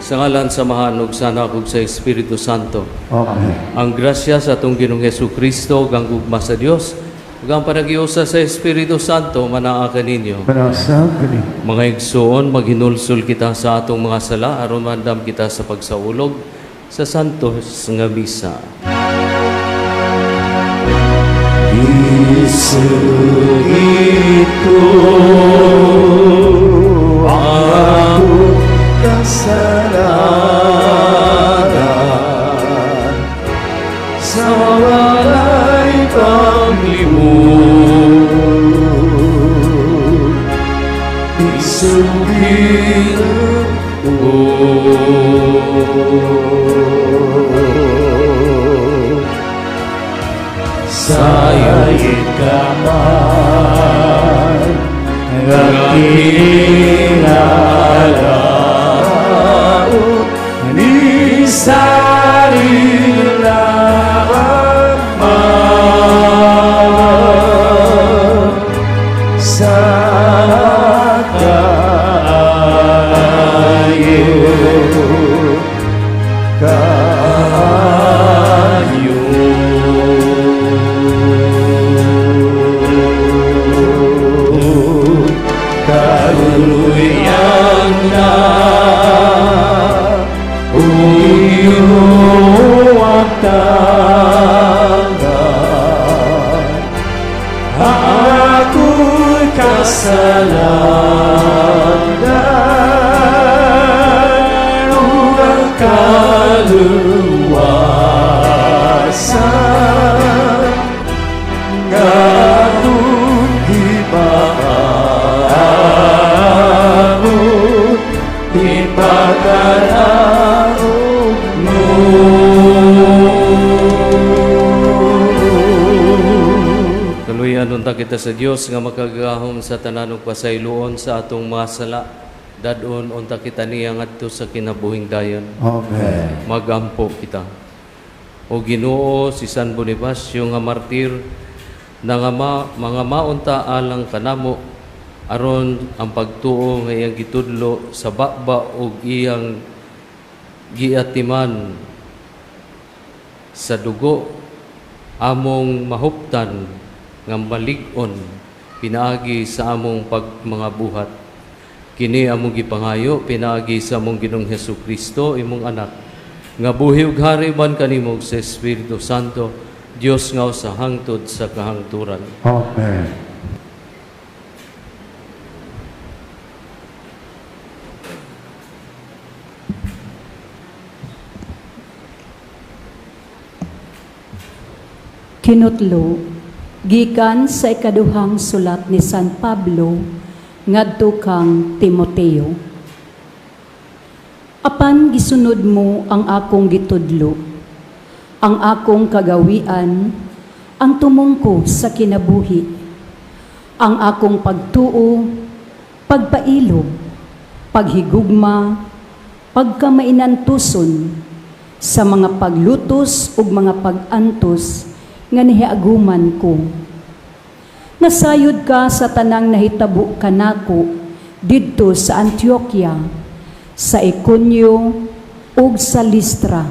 Sa ngalan sa Amahan ug sa Anak ug sa Espiritu Santo. Amen. Ang grasya sa atong Ginoong Hesus Kristo ug ang gugma sa Dios ug ang panaghiusa sa Espiritu Santo manaa kaninyo. Manasab kani. Mga igsoon, maghinulsol kita sa atong mga sala aron maandam kita sa pagsaulog sa santos nga misa. Isugid ko ang kasalanan sa walay panglimot. Isugid ko. Sayid ka man nga kinalaot ni sarila man sa kaayo kaayo. Kaluyan na o Ginoo ang tanan, ako'y kasalanan ug ang kaluwasan nga akong gipaamot ipakanaog mo. Kaluyan unta kita sa Dios nga makagagahom sa tanan ug pasayloon sa atong mga sala. Dad-on unta kita niya ngadto sa kinabuhing dayon. Amen. Magampo kita. O Ginoo, si San Bonifacio nga martir, mga maunta alang kanamo aron ang pagtuo nga iyang gitudlo sa baba ug iyang giatiman sa dugo among mahuptan nga malig-on pinaagi sa among pag mga buhat. Kini among gipangayo pinaagi sa among Ginoong Hesus Kristo, imong anak, nga buhi ug hari man kanimo ug sa Espiritu Santo, Dios nga sa hangtod sa kahangturan. Amen. Kinutlo, gikan sa ikaduhang sulat ni San Pablo ngadto kang Timoteo. Apan gisunod mo ang akong gitudlo, ang akong kagawian, ang tumungko sa kinabuhi, ang akong pagtuo, pagpailob, paghigugma, pagkamainantuson, sa mga paglutos ug mga pag-antos nga nihiaguman ko. Nasayod ka sa tanang nahitabo kanako didto sa Antioquia, sa Iconio ug sa Listra,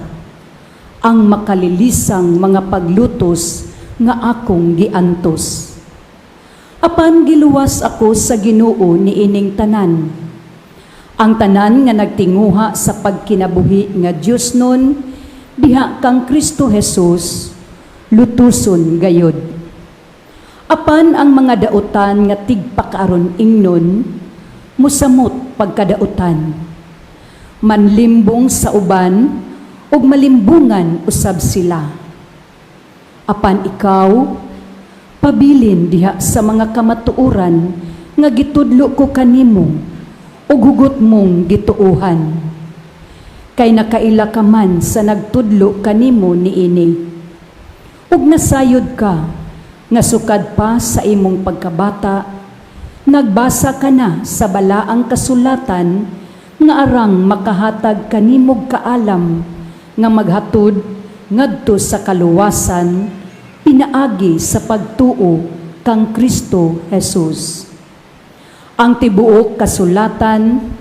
ang makalilisang mga paglutos nga akong giantos. Apan giluwas ako sa Ginoo niining tanan. Ang tanan nga nagtinguha sa pagkinabuhi nga Dios nun diha kang Kristo Jesus, lutuson gayod. Apan ang mga dautan nga tigpakaaron ingnon, musamot pagkadautan. Manlimbong sa uban ug malimbungan usab sila. Apan ikaw, pabilin diha sa mga kamatuoran nga gitudlo ko kanimo ug hugot mong gituohan. Kay nakaila ka man sa nagtudlo kanimo niini. Ug nasayod ka nga sukad pa sa imong pagkabata, nagbasa ka na sa balaang kasulatan nga arang makahatag kanimog kaalam nga maghatod ngadto sa kaluwasan pinaagi sa pagtuo kang Kristo Jesus. Ang tibuok kasulatan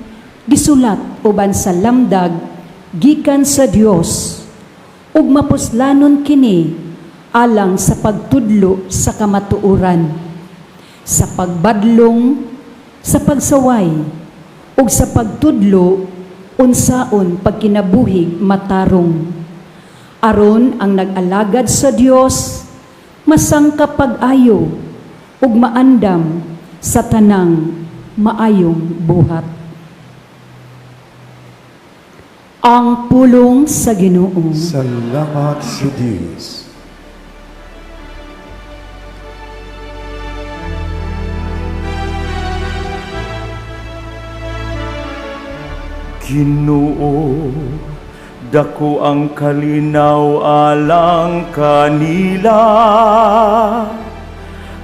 Gisulat uban sa lamdag gikan sa Dios ug mapuslanon kini alang sa pagtudlo sa kamatuoran, sa pagbadlong, sa pagsaway ug sa pagtudlo unsaon pagkinabuhig matarong, aron ang nag-alagad sa Dios masangkap pag-ayo ug maandam sa tanang maayong buhat. Ang pulong sa Ginoo. Salamat sa Diyos. Ginoo, dako ang kalinaw alang kanila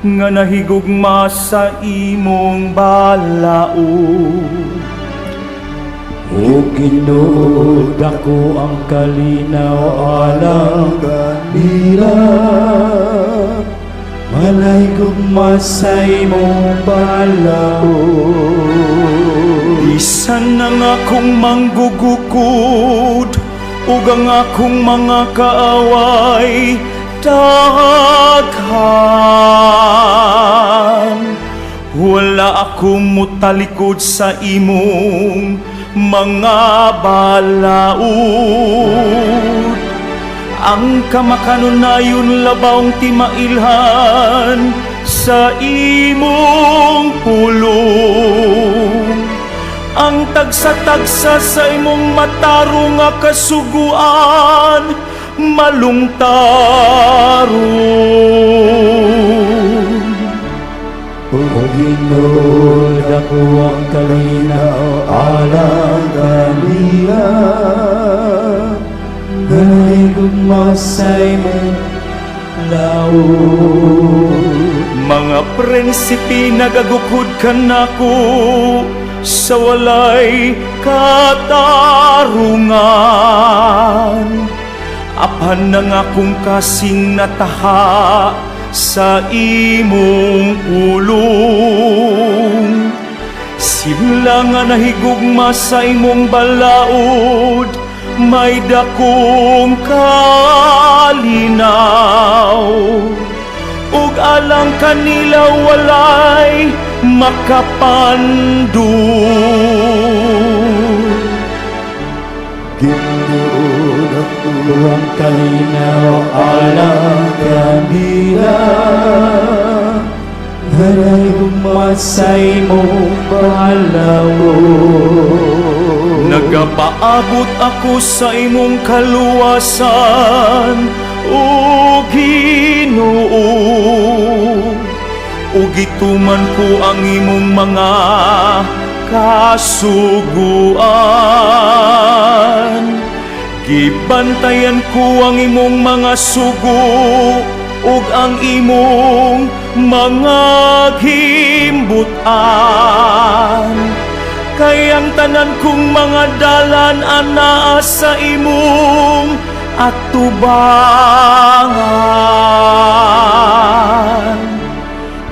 nga nahigugma sa imong balaod. O Ginoo, dako ang kalinaw alang Kanila malay gugma sa imong balaod. Bisan ang akong manggugukod ug ang akong mga kaaway daghan, wala ako mutalikod sa imong mga balaod. Ang kamakanunayon labawng timailhan sa imong pulong. Ang tagsa-tagsa sa imong matarong nga kasuguan malungtaron. O Ginoo, dako ang kalinaw alang kanila malay gugma sa imong balaod. Mga prinsipe nagagukod kanako sa walay katarungan. Apan ang akong kasing nataha sa imong pulong. Sila nga nahigugma sa imong balaod, may dakong kalinaw. Ug alang kanila walay makapandul. Ginoo, dako Ang kalinaw alang kanila malay gugma sa imong balaod. Nagapaabot ako sa imong kaluwasan, o Ginoo. Ug gituman ko ang imong mga kasuguan. Gibantayan ko ang imong mga sugo ug ang imong mga gimbutan. Kay ang tanan kong mga dalan anaa sa imong atubangan.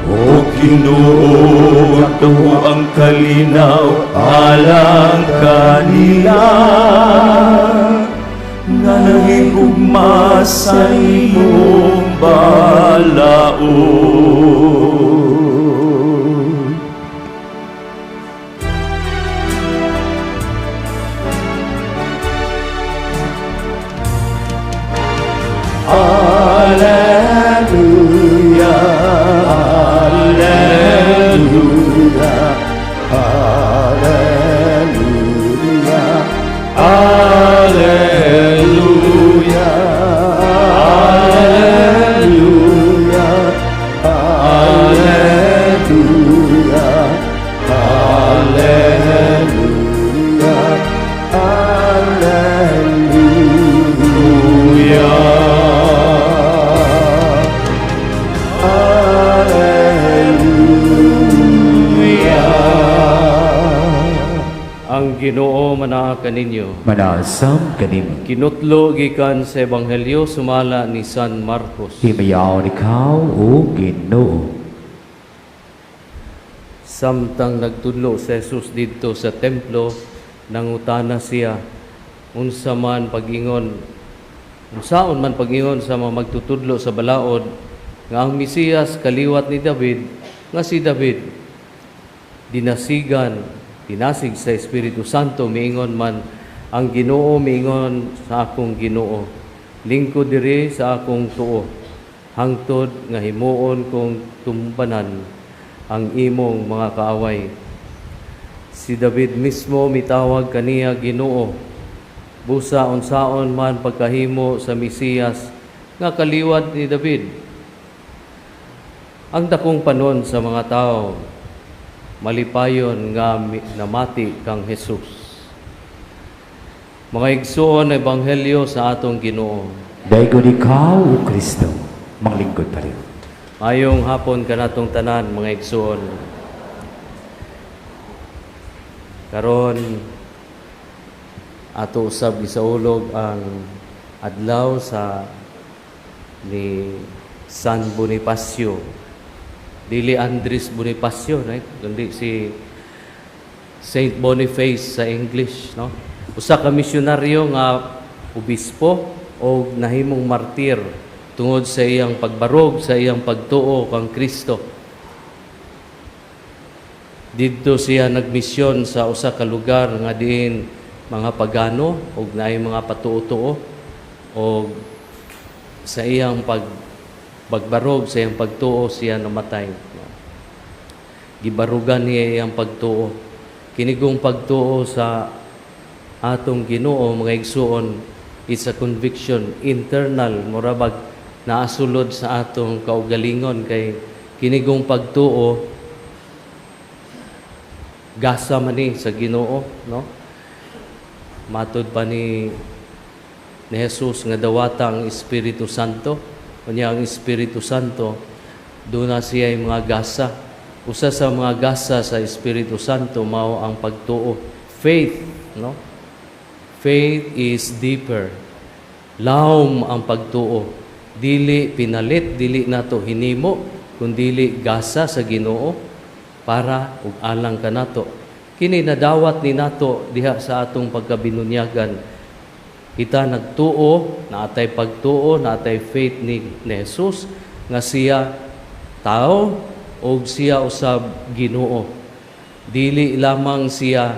O Ginoo, dako ang kalinaw alang kanila nga nahigugma sa imong balaod. Alleluia, Alleluia, Alleluia, Alleluia, Alleluia, Alleluia, Alleluia, Alleluia. Alleluia. Ang Ginoo manaa kaninyo. Manaasam kanimo. Kinutlo gikan sa Ebanghelyo sumala ni San Marcos. Himayaon ikaw o Ginoo. Samtang nagtudlo si Jesus didto sa templo, Nangutana siya, unsa man pag-ingon, unsaon man pag-ingon sa mga magtutudlo sa balaod nga ang Mesiyas kaliwat ni David, nga si David dinasigan, dinasig sa Espiritu Santo, miingon man, "Ang Ginoo miingon sa akong Ginoo, lingkod diri sa akong tuo hangtod nga himuon kong tumbanan ang imong mga kaaway." Si David mismo mitawag kaniya Ginoo. Busa unsaon man pagkahimo sa Mesiyas nga kaliwat ni David? Ang dakong panon sa mga tao malipayon nga namati kang Jesus. Mga igsoon, ebanghelyo sa atong Ginoo. Daygon ikaw, O Kristo, manglingkod pa rin. Mayong hapon kanatong tanan, mga igsoon. Karon ato usab gisaulog ang adlaw sa ni San Bonifacio. Dili Andres Bonifacio, right? Kundi si Saint Boniface sa English, no? Usa ka misyonaryo nga obispo o nahimong martir tungod sa iyang pagbarog, sa iyang pagtuo kang Kristo. Didto siya nagmisyon sa usa ka lugar nga diin mga pagano ug naay mga patuo-tuo, og sa iyang pagbarog sa iyang pagtuo siya namatay. Gibarugan niya iyang pagtuo. Kinigong pagtuo sa atong Ginoo, mga igsuon, is a conviction internal, mura bag naasulod sa atong kaugalingon, kay kinigong pagtuo gasa man ni sa Ginoo, no? Matod pa ni Jesus nga dawata ang Espiritu Santo. Unya ang Espiritu Santo duna siya mga gasa. Usa sa mga gasa sa Espiritu Santo mao ang pagtuo, faith, no? Faith is deeper. Lawom ang pagtuo, dili pinalit, dili nato hinimo, kundili gasa sa Ginoo para ug alang kanato. Kini nadawat ni nato diha sa atong pagkabinunyagan. Kita nagtuo, naatay pagtuo, naatay faith ni Jesus nga siya tao og siya usab Ginoo. Dili lamang siya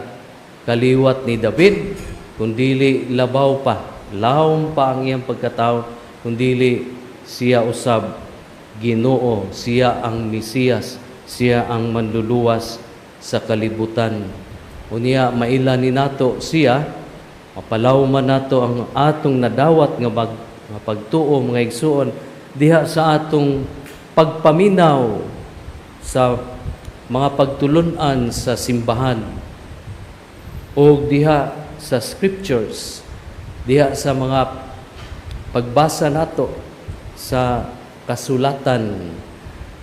kaliwat ni David, kundili labaw pa, lawom pa ang iyang pagkatao, kundili siya usab Ginoo, siya ang Mesiyas, siya ang manluluwas sa kalibutan. Unya maila ni nato siya, mapalaw man nato ang atong nadawat nga pagtuo, mga igsuon, diha sa atong pagpaminaw sa mga pagtulunan sa simbahan o diha sa scriptures, diha sa mga pagbasa nato sa kasulatan.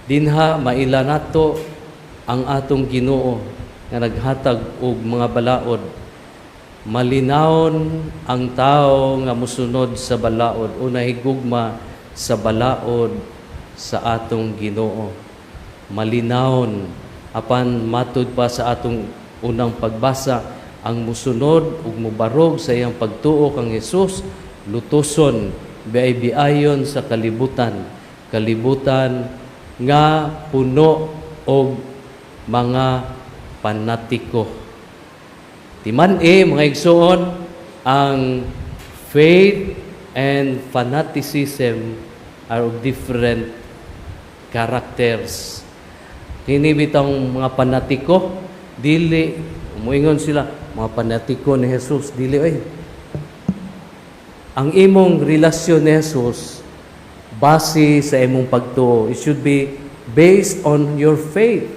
Dinha maila nato ang atong Ginoo nga naghatag og mga balaod. Malinawon ang tao nga musunod sa balaod o nahigugma sa balaod sa atong Ginoo. Malinawon. Apan matud pa sa atong unang pagbasa, ang musunod ug mubarog sa iyang pagtuo kang Hesus lutuson, biay-biayon sa kalibutan, kalibutan nga puno og mga panatiko. Timan-i, mga igsoon, ang faith and fanaticism are of different characters. Kini bitang mga panatiko, dili muingon sila mga panatiko ni Jesus, dili oy. Ang imong relasyon ni Jesus base sa imong pagtuo. It should be based on your faith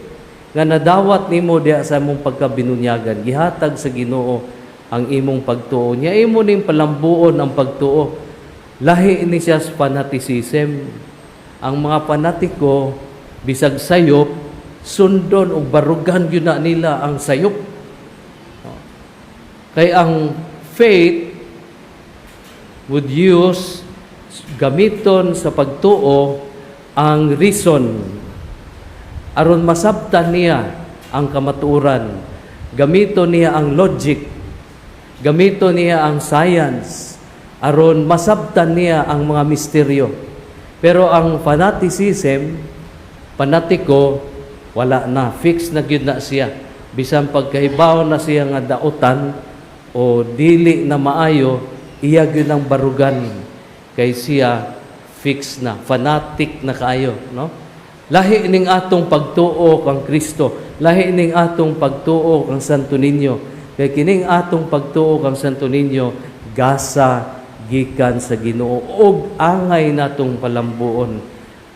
nga nadawat nimo diha sa imong pagkabinunyagan. Gihatag sa Ginoo ang imong pagtuo. Nya imo ning palambuon ang pagtuo. Lahi ni siya sa fanaticism. Ang mga panatiko, bisag sayop, sundon og barugan gyud na nila ang sayop. Kay ang faith would use, gamiton sa pagtuo ang reason aron masabtan niya ang kamatuoran. Gamiton niya ang logic. Gamito niya ang science aron masabtan niya ang mga misteryo. Pero ang fanaticism, panatiko, wala na, fix na gyud na siya. Bisan pagkahibaw na siya nga dautan o dili na maayo, iya gyud ang barugan kay siya fix na, fanatic na kaayo, no? Lahi ning atong pagtuo kang Kristo, lahi ning atong pagtuo kang Santo Niño. Kay kining atong pagtuo kang Santo Niño gasa gikan sa Ginoo ug angay natong palambuon,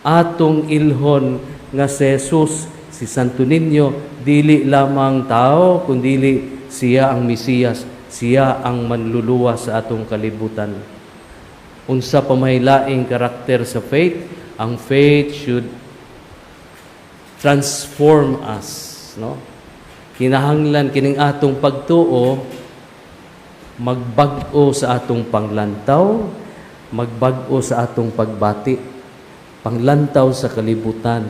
atong ilhon nga si Jesus, si Santo Niño, dili lamang tao kundili siya ang Mesiyas, siya ang manluluwas sa atong kalibutan. Unsa pa may laing karakter sa faith? Ang faith should transform us, no? Kinahanglan kining atong pagtuo magbag-o sa atong panglantaw, magbag-o sa atong pagbati, panglantaw sa kalibutan,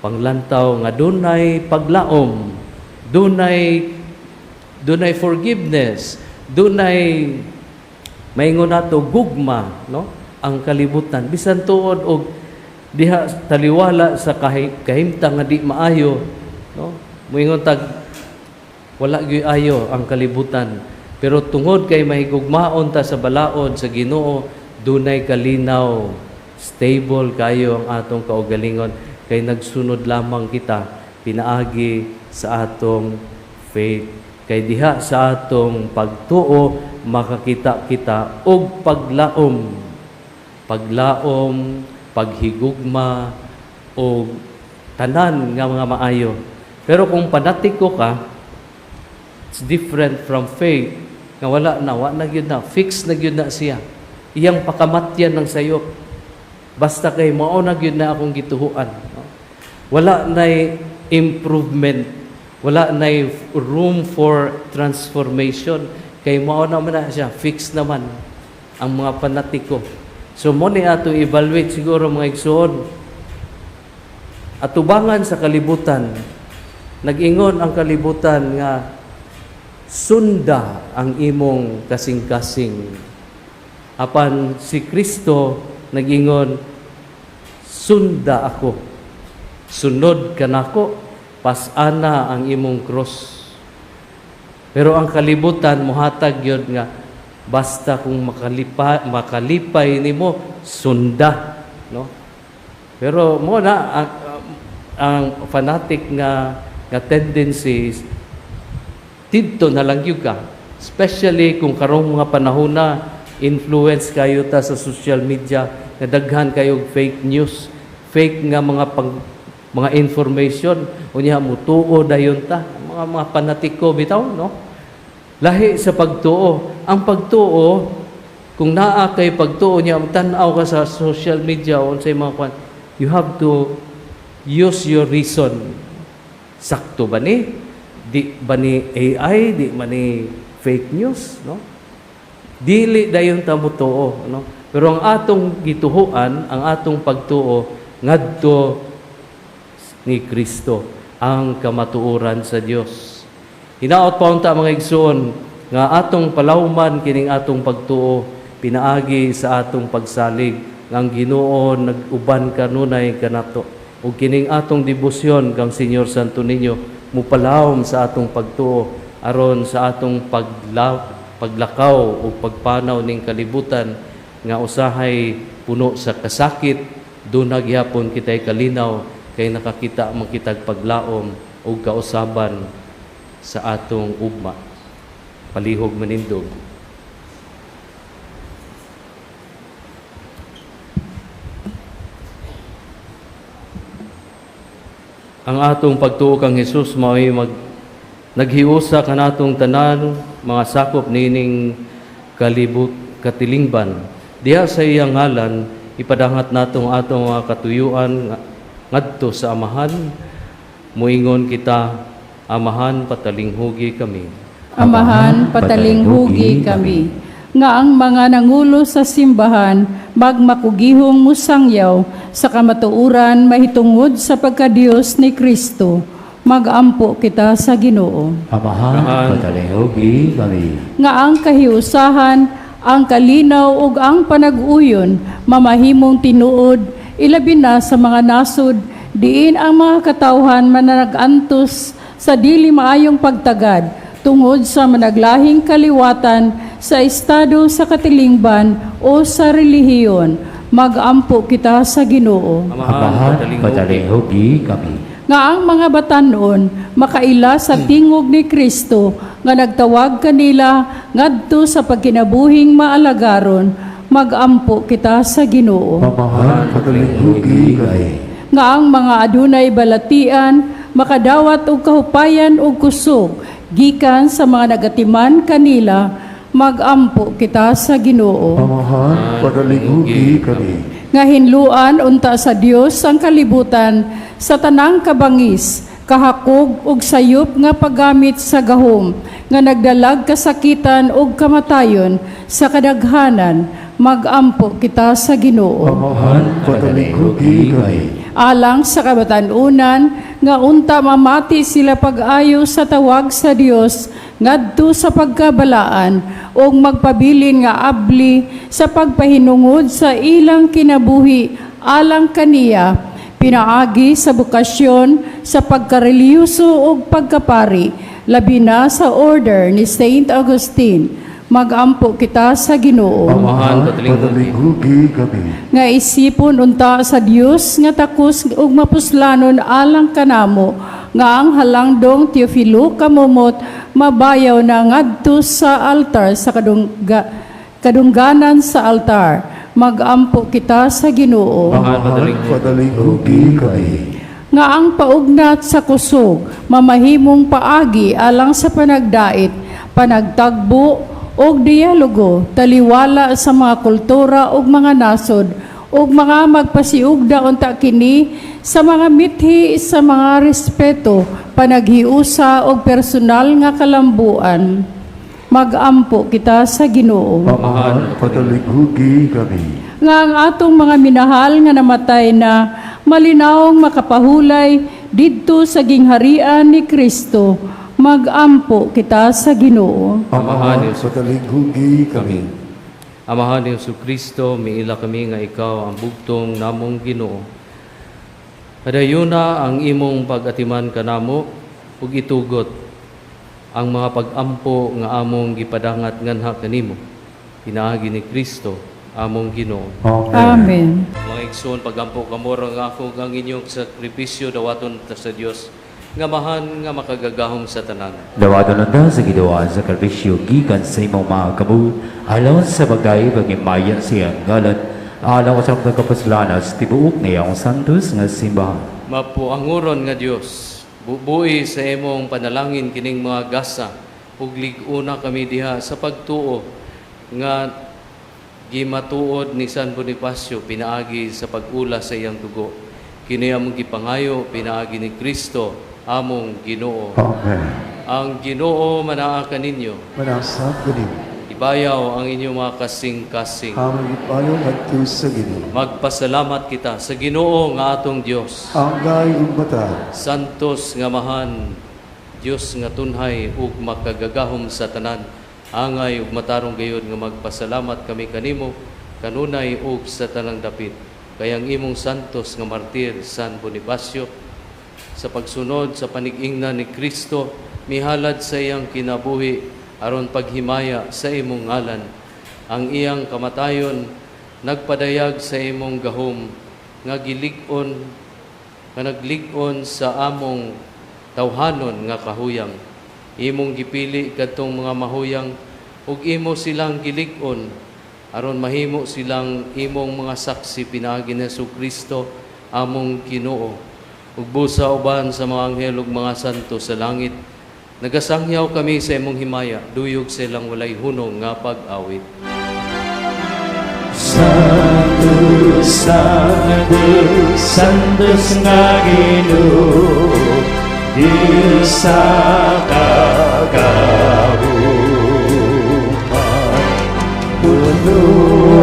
panglantaw nga dunay paglaom, dunay forgiveness, dunay, maingon nato, gugma, no? Ang kalibutan bisan tuod og diha taliwala sa kahimtang nga di maayo, no? Moingon tag wala gyud ayo ang kalibutan, pero tungod kay mahigugmaon ta sa balaod sa Ginoo, dunay kalinaw, stable kayo ang atong kaugalingon kay nagsunod lamang kita pinaagi sa atong faith. Kay diha sa atong pagtuo makakita kita og paglaom, paglaom, paghigugma o tanan nga mga maayo. Pero kung panatiko ka, it's different from faith nga wala na, wa na gyud na, fix na gyud na siya. Iyang pakamatyan ng sayop. Basta kay mao na gyud na akong gituhuan. No? Wala nay improvement, wala nay room for transformation kay mao naman na siya, fix naman ang mga panatiko. So mo ni ato evaluate siguro, mga igsoon. Atubangan sa kalibutan, nag-ingon ang kalibutan nga sunda ang imong kasing-kasing. Apan si Kristo nag-ingon, "Sunda ako. Sunod ka nako, pasana ang imong cross." Pero ang kalibutan mohatag yun nga basta kung makalipay nimo, sunda, no? Pero mo na ang fanatic nga tendencies, didto na lang gyud ka. Especially kung karong mga panahon na influence kayo ta sa social media nga daghan kayo fake news, fake nga mga information, unya mutuo dayon ta, mga panatiko bitaw, no? Lahi sa pagtuo. Ang pagtuo, kung naa kay pagtuo niya, tan-aw ka sa social media o unsay mga kwan, you have to use your reason. Sakto ba ni? Di ba ni AI? Di ba ni fake news? No? Dili dayon ta motuo, no? Pero ang atong gituhuan, ang atong pagtuo ngadto ni Kristo, ang kamatuoran sa Dios. Hinaot pa unta, mga igsoon, nga atong palawman kining atong pagtuo pinaagi sa atong pagsalig nga ang Ginoo nag-uban kanunay kanato, ug kining atong debosyon kang Señor Santo Niño mupalawom sa atong pagtuo aron sa atong paglakaw o pagpanaw ning kalibutan nga usahay puno sa kasakit, duna gihapon kitay kalinaw kay nakakita man kitag paglaom ug kausaban sa atong ugma. Palihog manindog. Ang atong pagtuo kang Hesus mao'y naghiusa kanatong tanan mga sakop niining kalibut katilingban. Diha sa iyang ngalan ipadangat natong atong mga katuyuan ngadto sa Amahan. Muingon kita, Amahan, patalinghugi kami. Amahan, patalinghugi kami. Nga ang mga nangulo sa simbahan magmakugihong musangyaw sa kamatuoran mahitungod sa pagkadiyos ni Kristo. Magampo kita sa Ginoo. Amahan, Amahan, patalinghugi kami. Nga ang kahiusahan, ang kalinaw ug ang panag-uyon mamahimong tinuod, ilabi na sa mga nasod diin ang mga katawhan mananagantos sa dili maayong pagtagad tungod sa managlahing kaliwatan sa estado sa katilingban o sa relihiyon. Magampo kita sa Ginoo. Amahan, Amahan, patalinghugi kami. Nga ang mga batanon makaila sa tingog ni Kristo nga nagtawag kanila ngadto sa pagkinabuhing maalagaron. Magampo kita sa Ginoo. Amahan, patalinghugi kami. Nga ang mga adunay balatian makadawat og kahupayan ug kusog gikan sa mga nagatiman kanila. Magampo kita sa Ginoo. Amahan, patalinghugi kami. Nga hinluan unta sa Dios ang kalibutan sa tanang kabangis, kahakog ug sayop nga paggamit sa gahom nga nagdalag kasakitan ug kamatayon sa kadaghanan. Magampo kita sa Ginoo. Amahan, patalinghugi kami. Alang sa kabatan-unan nga unta mamati sila pag-ayo sa tawag sa Dios ngadto sa pagkabalaan ug magpabilin nga abli sa pagpahinungod sa ilang kinabuhi alang kaniya pinaagi sa bokasyon sa pagkarelihiyoso ug pagkapari, labi na sa Order ni Saint Augustine. Magampo kita sa Ginoo. Amahan, patalinghugi patalinghugi kami. Nga isipon unta sa Dios nga takos ug mapuslanon alang kanamo nga ang halangdong Teofilo Camomot mabayaw na ngadto sa altar sa kadungganan sa altar. Magampo kita sa Ginoo. Amahan, Amahan, patalinghugi patalinghugi kami. Nga ang paugnat sa kusog mamahimong paagi alang sa panagdait, panagtagbo og dialogo taliwala sa mga kultura ug mga nasod ug mga magpasiugda unta kini sa mga mithi sa mga respeto, panaghiusa og personal nga kalambuan. Magampo kita sa Ginoo. Amahan, patalinghugi kami. Nga ang atong mga minahal nga namatay na malinawong makapahulay didto sa gingharian ni Kristo. Magampo kita sa Ginoo. Amahan, patalinghugi kami. Amahan ni Hesus Kristo, miila kami nga ikaw ang bugtong namong Ginoo. Padayuna ang imong pag-atiman kanamo ug itugot ang mga pag-ampo nga among gipadangat nganha kanimo. Pinaagi ni Kristo among Ginoo. Amen. Amen. Mga igsoon, pagampo kamo nga ako ang inyong sakripisyo dawaton ta sa Dios nga Amahan nga makagagahom sa tanan. Dawaton unta sa Ginoo ang sakripisyo gikan sa imong mga kamot alang sa pagdayeg ug paghimaya sa iyang ngalan, alang sa pagkapuslanan sa tibuok niyang santos nga simbahan. Mapuanguron nga Dios, bubui sa imong panalangin kining mga gasa ug lig-una kami diha sa pagtuo nga gimatuod ni San Bonifacio pinaagi sa pag-ula sa iyang dugo. Kini among gipangayo pinaagi ni Kristo among Ginoo. Amen. Ang Ginoo manaa kaninyo. Manaa sab kanimo. Ibayaw ang inyong mga kasing-kasing. Among gipayo ngadto sa Ginoo. Magpasalamat kita sa Ginoo nga atong Dios. Angay ug matarong. Santos nga Amahan, Dios nga tunhay ug makagagahom sa tanan, angay ug matarong gayud nga magpasalamat kami kanimo kanunay ug sa tanang dapit. Kay ang imong santos nga martir San Bonifacio sa pagsunod sa panig-ingna ni Kristo mihalad sa iyang kinabuhi aron paghimaya sa imong ngalan. Ang iyang kamatayon nagpadayag sa imong gahom nga gilig-on nga naglig-on sa among tawhanon nga kahuyang. Imong gipili kadtong mga mahuyang ug imo silang gilig-on aron mahimo silang imong mga saksi pinaagi ni Kristo among Ginoo. Ug busa uban sa mga anghel ug mga santo sa langit, nagasangyaw kami sa imong himaya duyog sa ilang walay hunong nga pag-awit. Santo, Santo, Santos nga Ginoo, Diyos sa kagahuman. Puno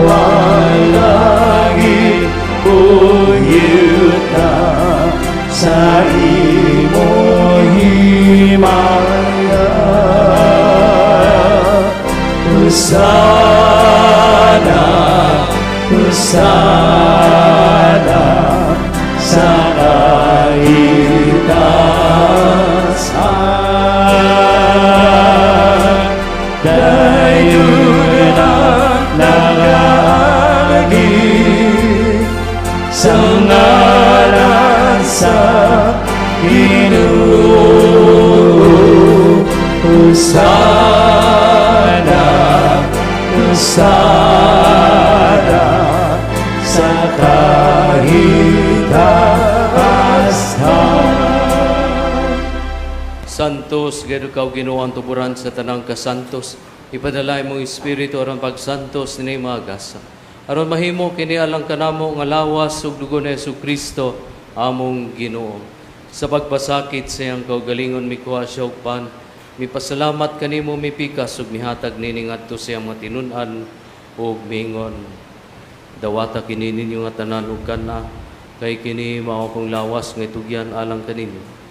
ang langit ug yuta sa imong Hosana, Hosana sa kaitaasan. Dayon ang nagaagi sa ngalan sa Ginoo. Hosana, Hosana sa kahitasan. Santos, gayud ikaw Ginoo ang tuburan sa tanang kasantos. Ipadala imong espiritu aron pagsantos ni mga gasa. Aron mahimo kini alang kanamo nga lawas ug dugo ni Kristo among Ginoo. Sa pagpasakit sa iyang kaugalingon mikuha siya og pan, mipasalamat kanimo, mipikas ug mihatag nini ngadto sa iyang mga tinun-an ug miingon: "Dawata kini ninyo nga tanan ug kana, kay kini mao akong lawas nga itugyan alang kaninyo."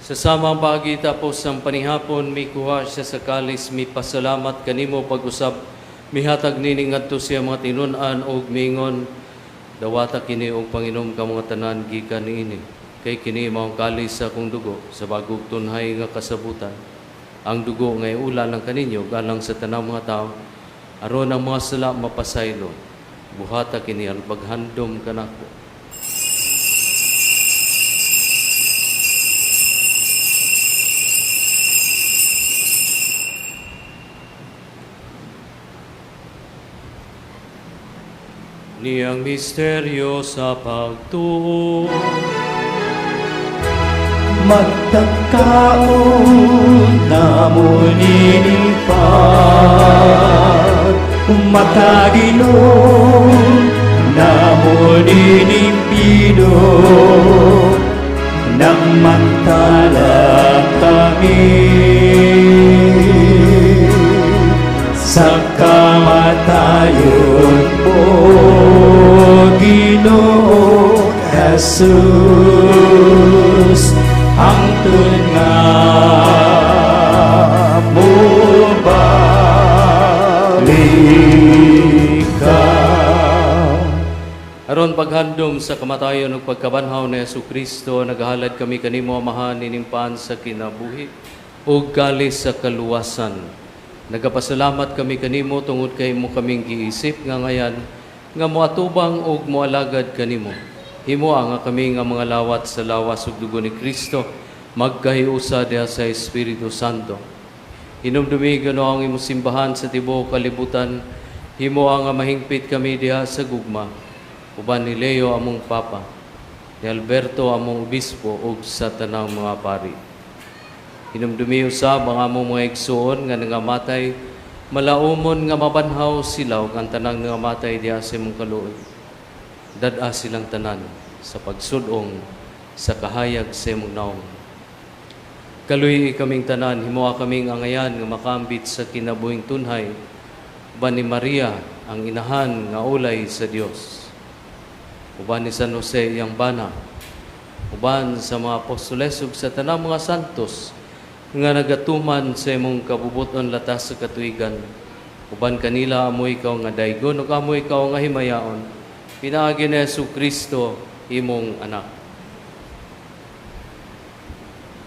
Sa samang paagi tapos ang panihapon, mikuha siya sa kalis, mipasalamat kanimo pag-usab, mihatag nini ngadto siya mga tinun-an ug miingon, "Dawata kini og panginom ka mga tanan gikan niini, kay kini mao ang kalis sa akong dugo sa bagong tunhay nga kasabutan. Ang dugo nga iula lang kaninyo ug alang sa tanang mga tawo aron ang mga sala mapasaylo. Buhata kini aron paghandom kanako." Niyang misteryo sa pagtuo. Magtagkaon na mo ninilpat, Mataginom na mo ninimpido, Nang mantala kami sa kamatayon mo, Ginoong Jesus, hangtod nga mobalik ka. Aron paghandom sa kamatayon ug pagkabanhaw ni Kristo, nagahalad kami kanimo, Amahan, ining pan sa kinabuhi ug kalis sa kaluwasan. Nagapasalamat kami kanimo tungod kay imo kaming giisip nga ngayan nga moatubang ug moalagad kanimo. Himoa nga kami nga mga lawat sa lawas ug dugo ni Kristo magkahiusa diha sa Espiritu Santo. Hinumdumi, Ginoo, ang imong simbahan sa tibuok kalibutan. Himoa nga mahingpit kami diha sa gugma uban ni Leo among Papa, ni Alberto among Obispo ug sa tanang mga pari. Hinumdumi usab ang among mga igsuon nga nangamatay, malaumon nga mabanhaw sila ug ang tanang nangamatay diha sa imong kaluoy. Dad-a silang tanan sa pagsud-ong sa kahayag sa imong nawong. Kaluy kaming tanan, himoa kaming angayan nga makambit sa kinabuhing tunhay, uban ni Maria ang inahan nga ulay sa Dios, uban ni San Jose iyang bana, uban sa mga apostoles ug sa tanang mga santos nga nagatuman sa imong kabubuton latas sa katuigan. Uban kanila amo ikaw nga daygon ug amo ikaw nga himayaon pinaagi ni Hesus Kristo imong anak.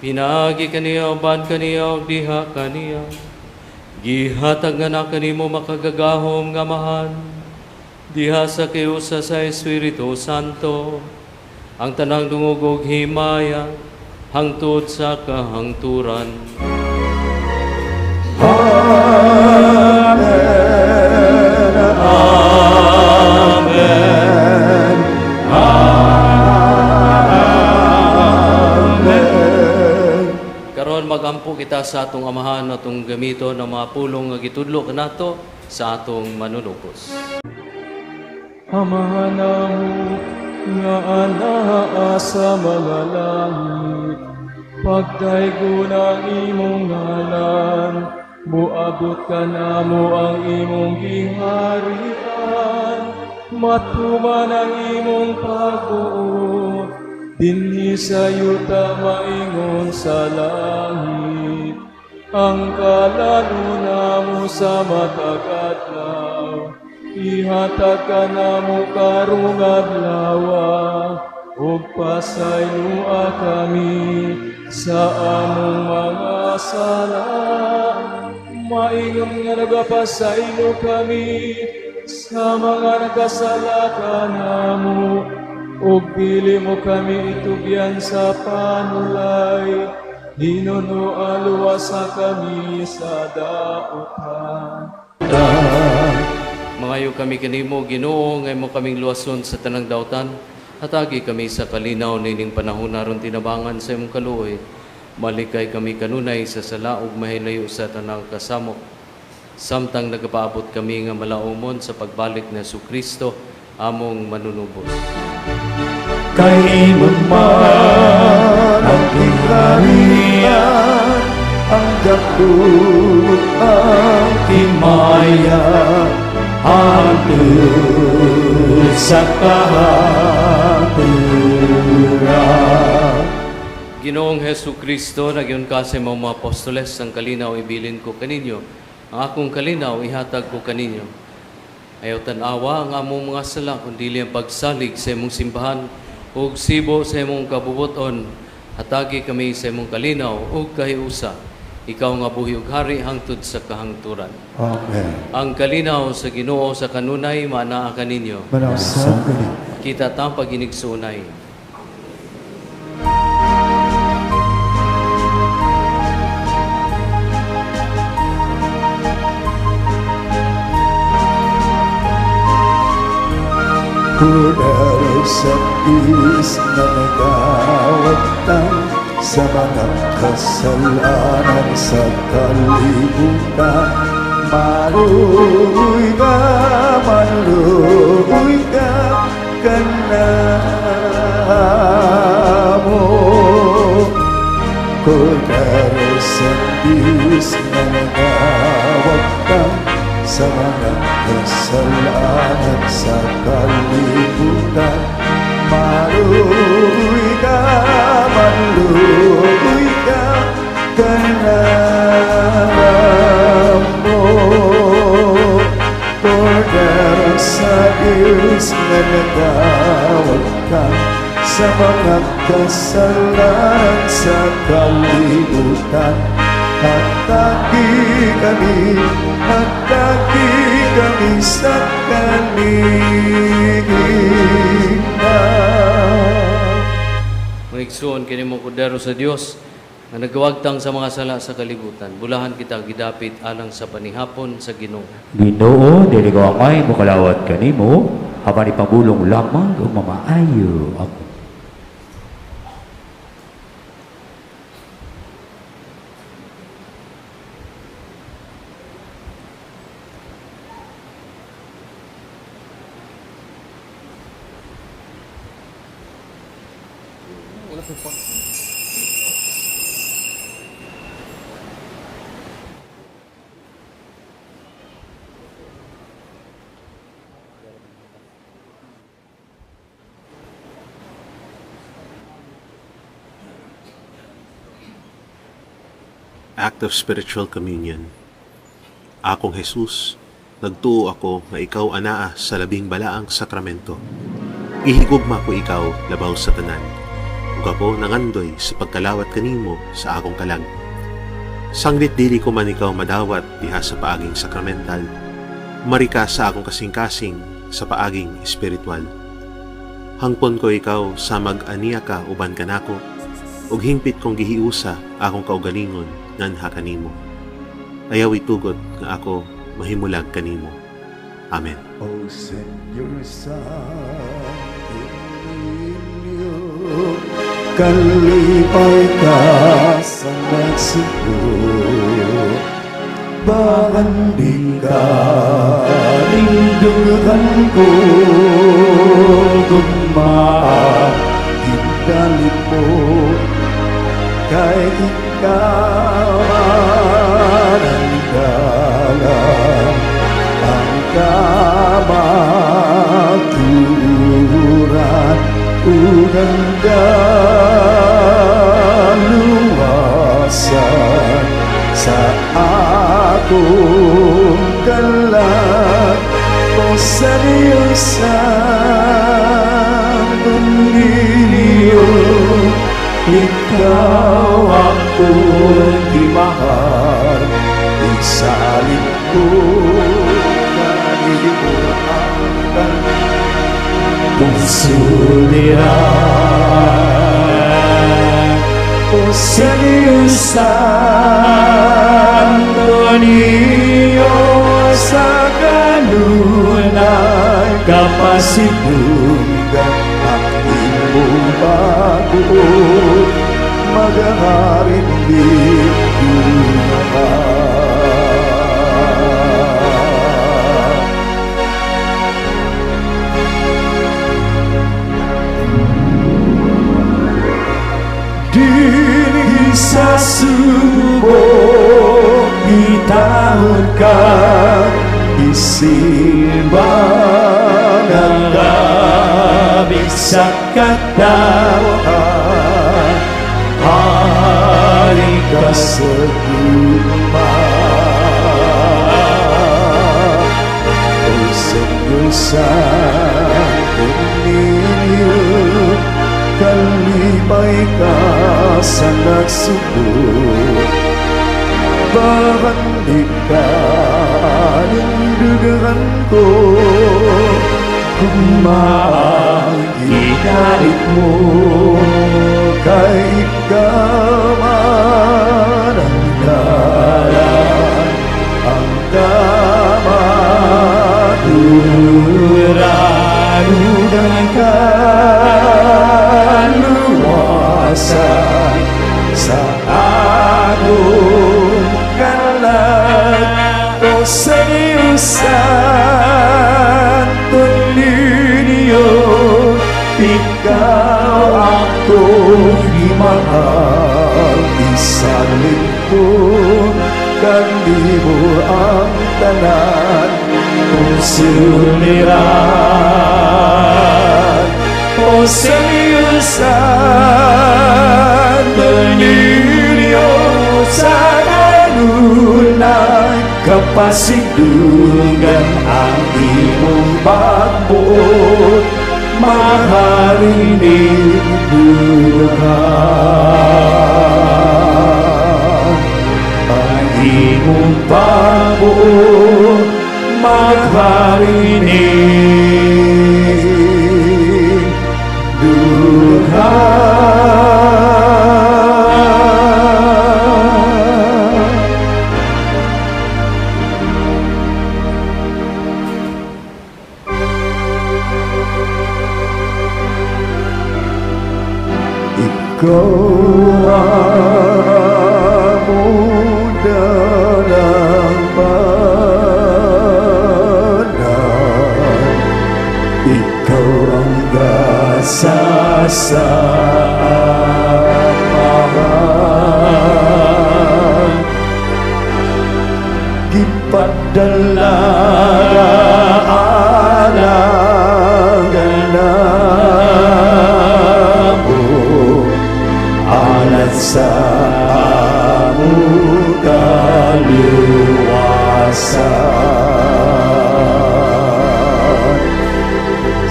Pinaagi kaniya, uban kaniya, ug diha kaniya, gihatag nga na kanimo makagagahom nga Amahan, diha sa kiusa sa Espiritu Santo, ang tanang dungog ug himaya hangtod sa kahangturan. Amen. Amen. Amen. Karon magampo kita sa atong Amahan, atong gamiton ang mga pulong nga gitudlo kanato sa atong manunubos. Amahan namo nga anaa sa mga langit, pagdaygon ang imong ngalan, Muabot kanamo ang imong giharian, matuman ang imong pagbuot, dinhi sa yuta maingon sa langit. Ang kalan-on namo sa matag adlaw, ihatag kanamo karong adlawa, ug pasayloa kami sa among mga sala, maingon nga nagapasaylo kami sa mga nagkasala kanamo, ug dili mo kami itugyan sa panulay, hinunoa luwasa kami sa dautan. Mangayo kami kanimo, Ginoo, nga imo kaming luwason sa tanang dautan. Hatagi kami sa kalinaw nining panahon aron tinabangan sa imong kaluoy. Malikay kami kanunay sa sala ug mahilayo sa tanang kasamok. Samtang nagapaabot kami nga malaumon sa pagbalik ni Kristo, among manunubos. Kay imo man ang gingharian, ang gahom ang himaya, hangtod sa kahangturan. Ginoong Hesu Kristo, nag-ingon ka sa imong mga apostoles, ang kalinaw ibilin ko kaninyo, ang akong kalinaw ihatag ko kaninyo. Ayaw tan-awa ang among mga sala, kundi ang pagsalig sa imong simbahan, ug sibo sa imong kabubuton. Hatagi kami sa imong kalinaw ug kahiusa. Ikaw nga buhi ug hari hangtod sa kahangturan. Amen. Ang kalinaw sa Ginoo sa kanunay maanaa kaninyo. Manasab kanimo. Kita ta pag-inigsuonay. Kordero sa Diyos na nagawagtang sa mga kasalanan sa kalibutan. Maluoy ka, maluoy ka, kanamo. Kordero sa Diyos na nagawagtang sa mga kasalanan sa kalibutan. Maluoy ka, maluoy ka, kanamo. Kordero sa Diyos na nagawagtang sa mga kasalanan sa kalibutan. Hatagi kami sa kalinaw. Mga igsoon kini mo kordero sa Dios nga nagawagtang sa mga sala sa kalibutan. Bulahan kita gidapit alang sa panihapon sa Ginoo. Ginoo, dili ko angay mokalawat kanimo, apan ipabulong lamang ug mamaayo ako. Act of Spiritual Communion. Akong Jesus, nagtuo ako nga ikaw anaa sa labing balaang sakramento. Gihigugma ko ikaw labaw sa tanan. Ug ako nangandoy sa pagkalawat kanimo sa akong kalag. Sanglit dili ko man ikaw madawat diha sa paaging sakramental, marika sa akong kasing-kasing sa paaging espiritual. Hangpon ko ikaw sa mag-aniya ka uban kanako, ug hingpit kong gihiusa akong kaugalingon nganha kanimo. Ayaw itugot nga ako mahimulag kanimo. Amen. O Señor Santo ninyo, kalipay ka sa Mexico. Bagan di ka nindughan ko, gugma gidali mo, kay ikaw man ang dalan, ang kamatuoran ug ang kaluwasan sa akong kalag. O sa Diyos Santo Niño, ikaw akong gimahal, isalig ko kanimo ang Kung suliran O sa Diyos Santo Niño, sa kanunay kapasidunggan ang imong pagbuot, maghahari ning duha. Dinhi sa Subo gitahod ka, isimba nagabig sa katawhan, hari ka sa gugma. O Señor Santo Niño, kalipay ka sa nagsubo, Bakit ka anindugan ko kung ginalit mo, kay ikaw man ang dalan, ang kamatuoran ug ang kaluwasan sa akong kalag. O sa Diyos Santo Niño, ikaw akong gimahal, isalig ko kanimo ang tanan kung suliran O sa Diyos Santo Niño, sa kanunay kapasidunggan ang imong pagbuot, maghari ning duha. Ang imong pagbuot, maghari ning duha. Ikaw ang among dalangpanan, ikaw ang gasa sa amahan, gipadala alang kanamo alang sa among kaluwasan.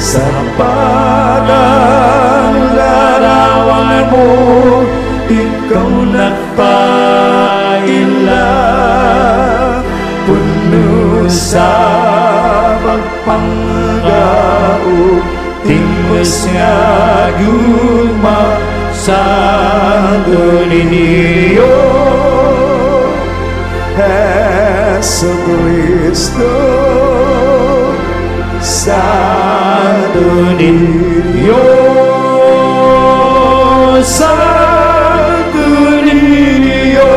Sa parang larawan mo, ikaw nagpaila, puno sa pagpangga ug tingos nga gugma. Santo Niño, Jesucristo, Santo Niño, Santo Niño.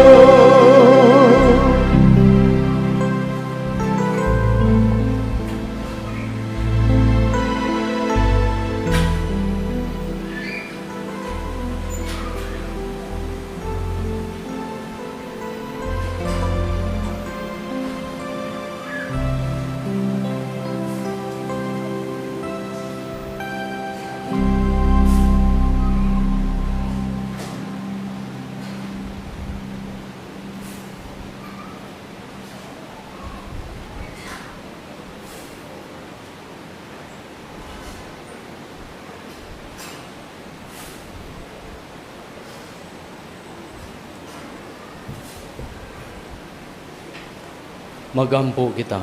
Magampo kita.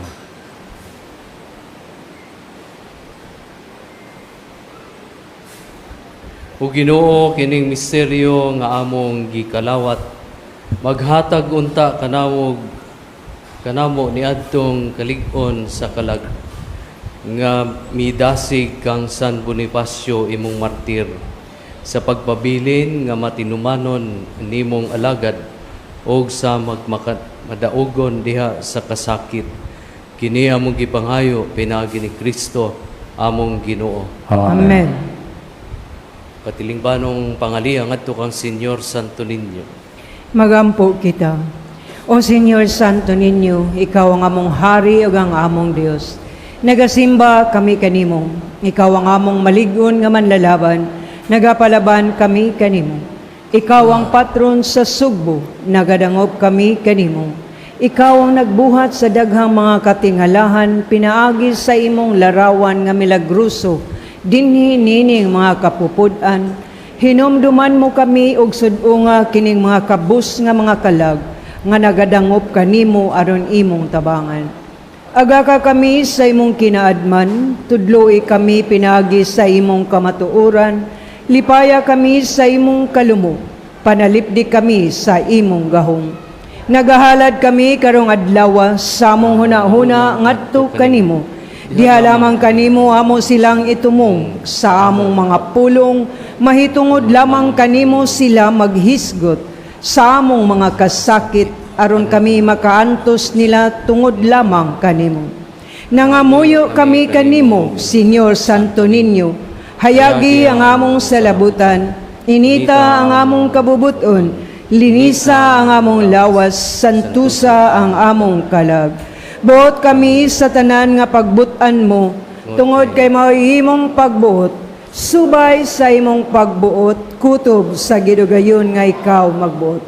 O Ginoo, kining misteryo nga among gikalawat, maghatag unta kanamog kanamo niadtong kalig-on sa kalag nga midasig kang San Bonifacio imong martir sa pagpabilin nga matinumanon nimong alagad og sa madaogon diha sa kasakit. Kini among gipangayo pinaagi ni Kristo among Ginoo. Amen. Katilingbanong pangaliya ngadto kang Señor Santo Niño. Magampo kita. O Señor Santo Niño, ikaw ang among hari ug ang among Dios. Nagasimba kami kanimo. Ikaw ang among malig-on nga manlalaban. Nagapalaban kami kanimo. Ikaw ang patron sa Sugbo. Nagadangop kami kanimo. Ikaw ang nagbuhat sa daghang mga katingalahan pinaagi sa imong larawan nga milagroso dinhi nining mga kapupud-an. Hinumduman mo kami og sud-unga kining mga kabus nga mga kalag nga nagadangop kanimo aron imong tabangan. Aga ka kami sa imong kinaadman, tudloi kami pinaagi sa imong kamatuoran, lipaya kami sa imong kalumo, panalipdi kami sa imong gahom. Nagahalad kami karong adlaw sa among hunahuna ngadto kanimo. Diha lamang kanimo amo silang itumong sa among mga pulong, mahitungod lamang kanimo sila maghisgot sa among mga kasakit aron kami makaantos nila tungod lamang kanimo. Nangamuyo kami kanimo, Señor Santo Niño, hayagi ang among salabutan, inita ang among kabubuton, linisa ang among lawas, santusa ang among kalag. Buot kami sa tanan nga pagbutan mo, tungod kay mao imong pagbuot, subay sa imong pagbuot, kutob sa gidugayon nga ikaw magbuot.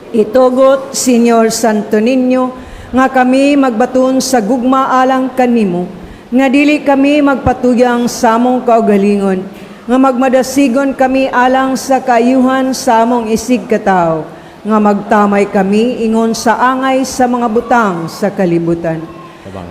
Itugot, Señor Santo Niño, nga kami magbaton sa gugma alang kanimo, nga dili kami magpatuyang sa among kaugalingon, nga magmadasigon kami alang sa kaayuhan sa among isig katawo, nga magtamay kami ingon sa angay sa mga butang sa kalibutan.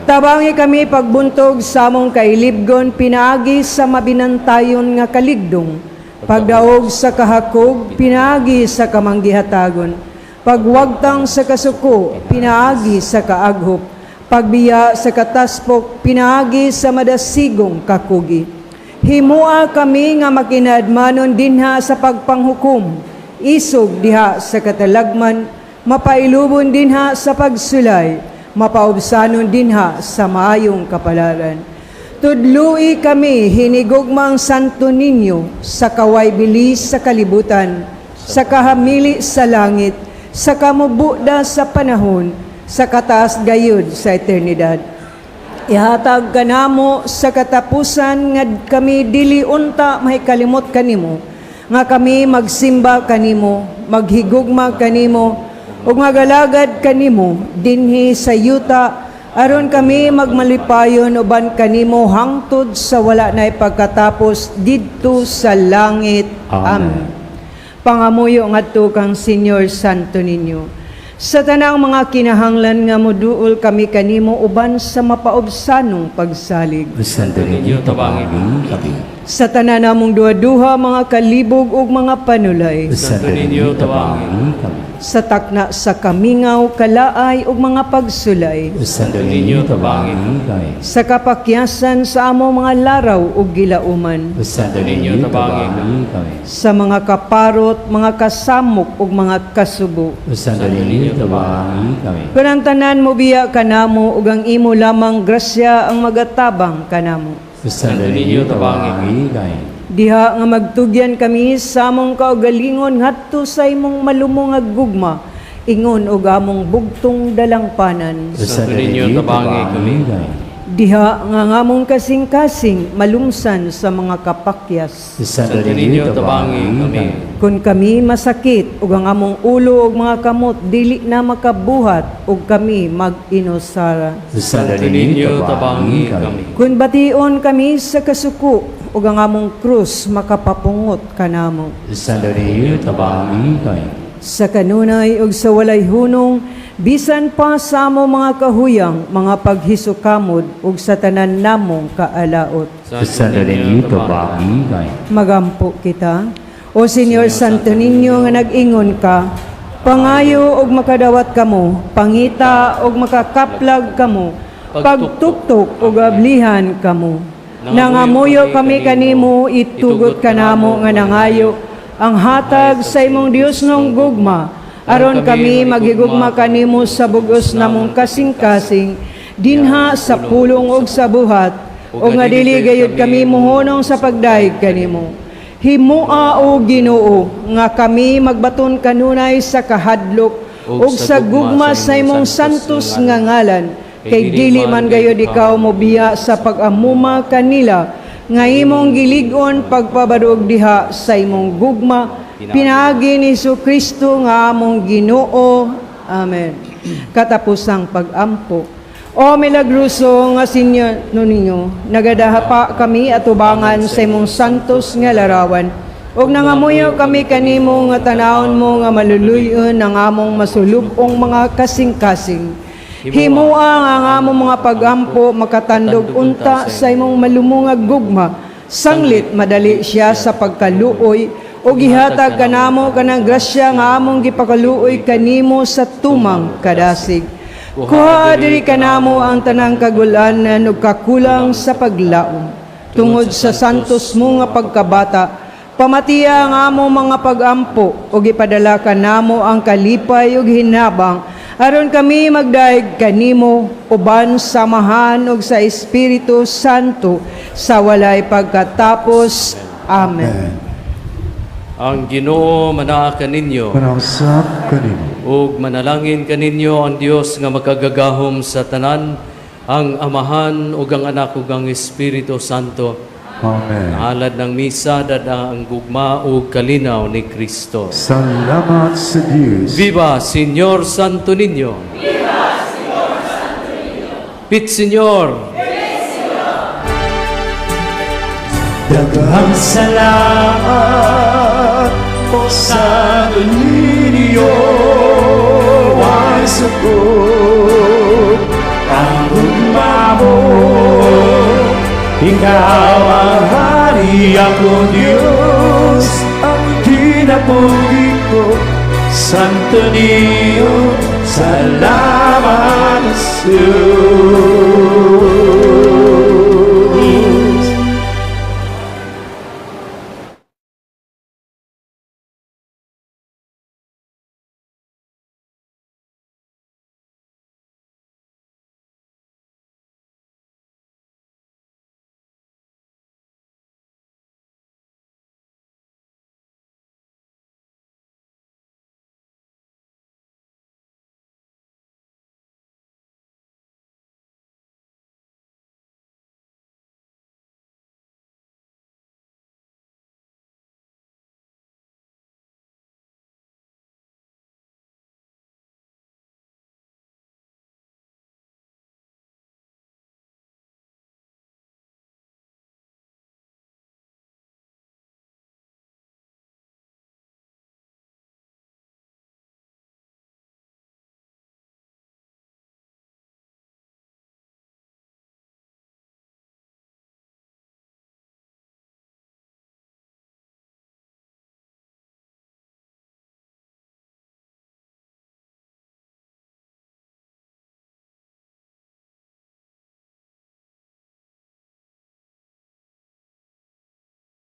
Tabangi kami pagbuntog sa among kailibgon pinaagi sa mabinantayon nga kaligdong, pagdaog sa kahakog pinaagi sa kamanggihatagon, pagwagtang sa kasuko pinaagi sa kaaghop, pagbiya sa kataspok pinaagi sa madasigong kakugi. Himua kami nga makinadmanon dinha sa pagpanghukom, isog diha sa katalagman, mapailubon dinha sa pagsulay, mapaubsanon dinha sa maayong kapalaran. Tudlui kami hinigugmang Santo Niño sa kaway bilis sa kalibutan, sa kahamili sa langit, sa kamubuda sa panahon, sa kataas gayud sa eternidad. Ihatag kanamo sa katapusan nga kami dili unta mahikalimot kanimo, nga kami magsimba kanimo, maghigugma kanimo, ug magalagad kanimo dinhi sa yuta, aron kami magmalipayon uban kanimo hangtod sa wala nay pagkatapos didto sa langit. Amen. Amen. Pangamuyo ngadto kang Señor Santo Niño. Sa tanang mga kinahanglan nga moduol kami kanimo uban sa mapaubsanong pagsalig. Santo Niño, tabangi kami. Sa tanan namong duha-duha mga kalibog ug mga panulay. Santo Niño, tabangi kami. Sa takna sa kamingaw, kalaay ug mga pagsulay. Santo Niño, tabangi kami. Sa kapakyasan sa among mga laraw ug gilauman. Santo Niño, tabangi kami. Sa mga kaparot, mga kasamok ug mga kasubo. Santo Niño, tabangi kami. Kun ang tanan mo biya kanamo ug ang imo lamang grasya ang magatabang kanamo. Santo Niño, tabangi kami. Diha nga magtugyan kami sa among kaugalingon ngadto sa imong malumo nga gugma, ingon og among bugtong dalangpanan. Santo Niño, tabangi kami. Diha nga ngamong kasing-kasing malumsan sa mga kapakyas. Santo Niño, tabangi kami. Kun kami masakit ug ang among ulo ug mga kamot dili na makabuhat ug kami mag-inusara. Santo Niño, tabangi kami. Kun bation kami sa kasuko ug ang among krus makapapungot kanamo. Santo Niño, tabangi kami. Sa kanunay ug sa walay hunong, bisan pa sa among mga kahuyang, mga paghisukamod ug sa tanan namong kaalaot. Santo Niño, tubangi kay. Magampo kita. O Señor Santo Niño nga nag-ingon ka, pangayo og makadawat kamo, pangita og makakaplag kamo, pagtuktok og ablihan kamo. Nangamuyo kami kanimo, itugot kanamo nga nangayo ang hatag sa imong Dios nung gugma, aron kami maghigugma kanimo sa bugos namong kasing-kasing, dinha sa pulong ug sa buhat, ug nga dili gayud kami muhunong sa pagdayeg kanimo. Himua, o Ginoo, nga kami magbaton kanunay sa kahadlok ug sa gugma sa imong santos nga ngalan, kay dili man gayud ikaw mobiya sa pag-amuma kanila nga imong gilig-on pagpabadog diha sa imong gugma, pinaagi ni Kristo nga among Ginoo. Amen. Katapusang pag-ampo. O milagroso nga Senyor Niño, nagadahapa kami atubangan sa imong santos nga larawan. Ug nangamuyo kami kanimo nga tanawon mo nga maluluyon ang among masulub-ong mga kasing-kasing. Himua nga ang among mga pagampo makatandog unta sa imong malumungag gugma. Sanglit madali siya sa pagkaluoy, ug gihatag kanamo kanang grasya nga among gipakaluoy kanimo sa tumang kadasig. Kuha diri kanamo ang tanang kagulanan ug kakulang sa paglaom. Tungod sa santos mo nga pagkabata, pamatiya ang among mga pagampo ug ipadala kanamo ang kalipay ug hinabang, aron kami magdayeg kanimo uban sa Amahan ug sa Espiritu Santo sa walay pagkatapos. Amen. Ang Ginoo manaa kaninyo. Manausap kanimo. Ug manalangin kaninyo ang Dios nga makagagahom sa tanan, ang Amahan ug ang Anak ug ang Espiritu Santo. Amen. Halad ng misa, dada ang gugma ug kalinaw ni Kristo. Salamat sa Diyos. Viva Señor Santo Niño! Viva Señor Santo Niño! Pit Señor! Daghang salamat o Santo Niño, way sukod ang gugma mo. Ikaw ang hari, ako Diyos, ang kinabuhi ko. Santo Niño, salamat sa Diyos.